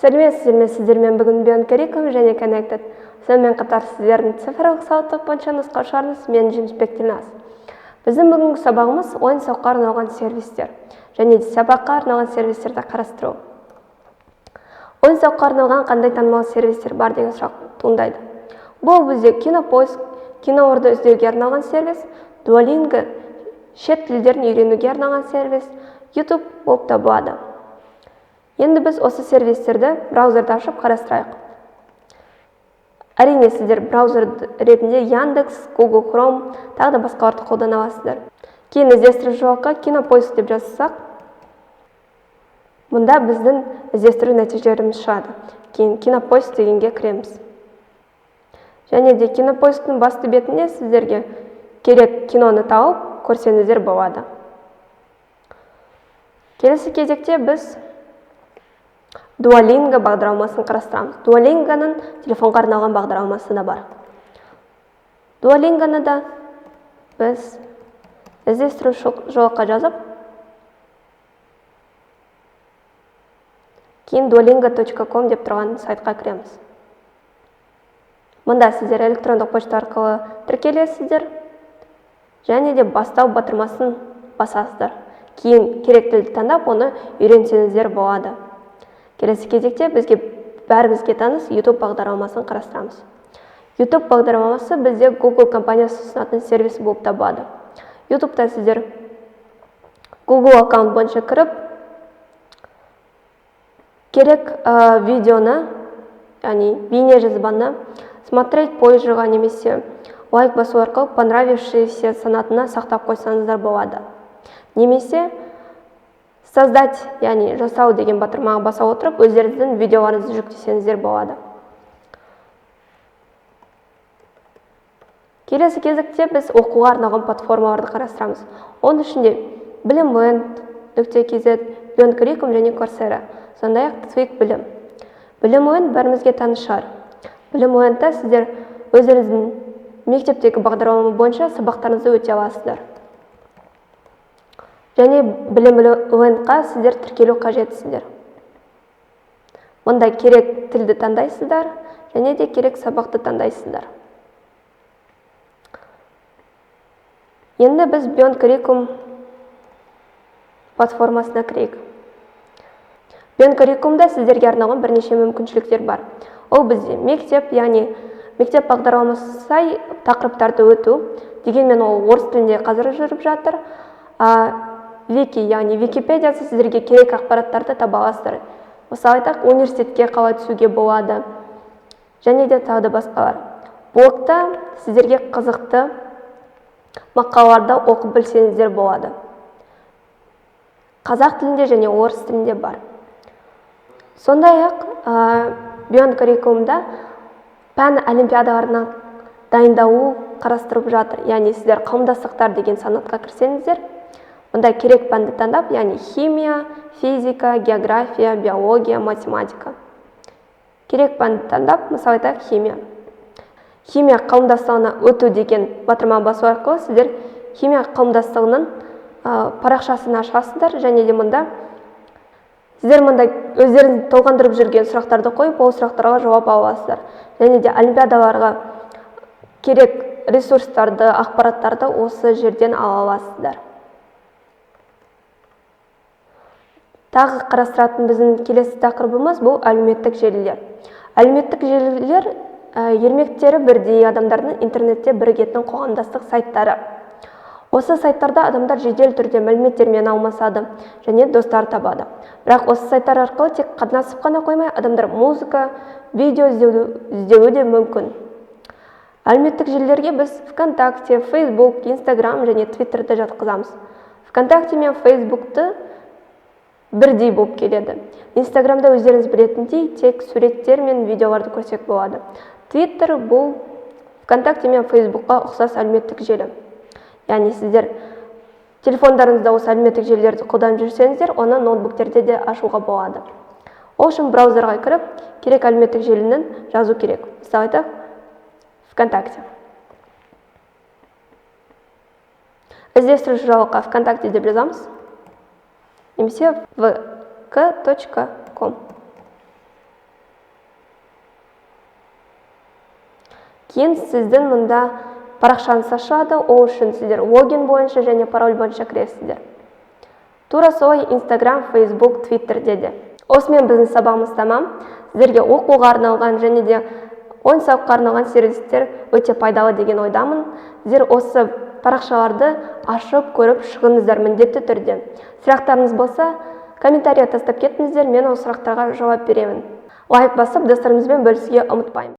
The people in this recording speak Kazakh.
Сәлеметсіздер ме, сіздермен бүгін Beyond Curriculum және Connected. Сонымен қатар сіздердің цифрлық сауаттылық бойынша нұсқаушыларыңыз мен Жеңісбек Ділназ. Біздің бүгінгі сабағымыз ойын-сауыққа арналған сервистер және сабаққа арналған сервистерді қарастыру. Ойын-сауыққа арналған қандай танымал сервистер бар деген сұрақ туындайды. Бұл бізде Кинопоиск, киноларды іздеуге арналған сервис, Duolingo, шет тілдерін үйренуге арналған сервис, YouTube болып табылады. Енді біз осы сервистерді браузерді ашып қарастырайық. Әрине, сіздер браузер ретінде Яндекс, Google Chrome, тағы да басқаларды қолдана аласыздар. Кейін іздестіру жолаққа Кинопоиск деп жазсақ, мұнда біздің іздестіру нәтижелеріміз шығады. Кейін Кинопоиск дегенге кіреміз. Және де Кинопоисктің басты бетінде сіздерге керек киноны тауып көрсеңіздер болады. Келесі кезекте біз Duolingo бағдарламасын қарастырамыз. Duolingoның телефонға арналған бағдарламасы да бар. Duolingoны да біз іздестіру жолаққа жазып, кейін duolingo.com деп тұрған сайтқа кіреміз. Мұнда сіздер электрондық почта арқылы тіркелесіздер және де бастау батырмасын басасыздар. Кейін керек тілді таңдап, оны үйренсеңіздер болады. Келесі кезекте бізге бәрімізге таныс YouTube бағдарламасын қарастырамыз. YouTube бағдарламасы бізде Google компаниясы ұсынатын сервис болып табылады. YouTube'та сіздер Google аккаунт бойынша кіріп, керек видеоны, яғни бейне жазбаны смотреть позже немесе лайк басу арқылы понравившиеся санатына сақтап қойсаңыздар болады. Немесе создать, яғни жасау деген батырмаға баса отырып, өздеріңіздің видеоларыңызды жүктесеңіздер болады. Келесі кезекте біз оқуға арналған платформаларды қарастырамыз. Оның ішінде Білім.Ленд, нүкте kz, Beyond Curriculum және Coursera, сондай-ақ Твик білім. Білім.Ленд бәрімізге таныс шығар. Білім.Лендта сіздер өздеріңіздің мектептегі бағдарлама бойынша сабақтарыңызды өте аласыздар. Және Білім.Лендқа сіздер тіркелу қажетсіздер. Мұнда керек тілді таңдайсыздар және де керек сабақты таңдайсыздар. Енді біз Beyond Curriculum платформасына кірейік. Beyond Curriculum'да сіздерге арналған бірнеше мүмкіншіліктер бар. Ол бізде мектеп, яғни мектеп бағдарламасы сай тақырыптарды өту, дегенмен ол орыс тілінде қазір жүріп жатыр. Вики, яғни Википедиясы сіздерге керек ақпараттарды таба аласыздар. Мысалы айтайық, университетке қалай түсуге болады және де тағы да басқалар. Блогта сіздерге қызықты мақалаларды оқып білсеңіздер болады. Қазақ тілінде және орыс тілінде бар. Сондай-ақ, Beyond Curriculum'да пән олимпиадаларына дайындалу қарастырып жатыр. Яғни сіздер қауымдастықтар деген санатқа кірсеңіздер, мұнда керек пәнді таңдап, яғни химия, физика, география, биология, математика. Керек пәнді таңдап, мысалы айтайық, химия. Химия қауымдастығына өту деген батырма басу арқылы сіздер химия қауымдастығының парақшасын ашасыздар және де мұнда сіздер мұнда өздеріңіз толғандырып жүрген сұрақтарды қойып, ол сұрақтарға жауап ала аласыздар. Және де олимпиадаларға керек ресурстарды, ақпараттарды осы жерден ала аласыздар. Тағы қарастыратын біздің келесі тақырыбымыз бұл әлеуметтік желілер. Әлеуметтік желілер ермектері бірдей адамдардың интернетте бірігетін қоғамдастық сайттары. Осы сайттарда адамдар жедел түрде мәліметтермен алмасады және достар табады. Бірақ осы сайттар арқылы тек қатынасып қана қоймай, адамдар музыка, видео іздеуі де мүмкін. Әлеуметтік желілерге біз ВКонтакте, Facebook, Instagram және Twitterді жатқызамыз. ВКонтакте мен Facebookты бірдей болып келеді. Инстаграмда өздеріңіз білетіндей тек суреттер мен видеоларды көрсек болады. Twitter бұл ВКонтакте мен Facebookқа ұқсас әлеуметтік желі. Яғни сіздер телефондарыңызда осы әлеуметтік желілерді қолданып жүрсеңіздер, оны ноутбуктерде де ашуға болады. Ол үшін браузерға кіріп, керек әлеуметтік желінің жазу керек. Мысалы айтайық, ВКонтакте. Іздестіру жолаққа ВКонтакте деп жазамыз. Немесе vk.com. Кейін сіздің мұнда парақшаңыз ашылады. Ол үшін сіздер логин бойынша және пароль бойынша кіресіздер. Тура солай Инстаграм, Фейсбук, Твиттерде де. Осымен біздің сабағымыз тамам. Сіздерге оқуға арналған және де ойын сауыққа арналған сервистер өте пайдалы деген ойдамын. Сіздер осы парақшаларды ашып көріп шығыңыздар міндетті түрде. Сұрақтарыңыз болса, комментария тастап кетіңіздер, мен ол сұрақтарға жауап беремін. Лайк басып, достарымызбен бөлісуге ұмытпаймын.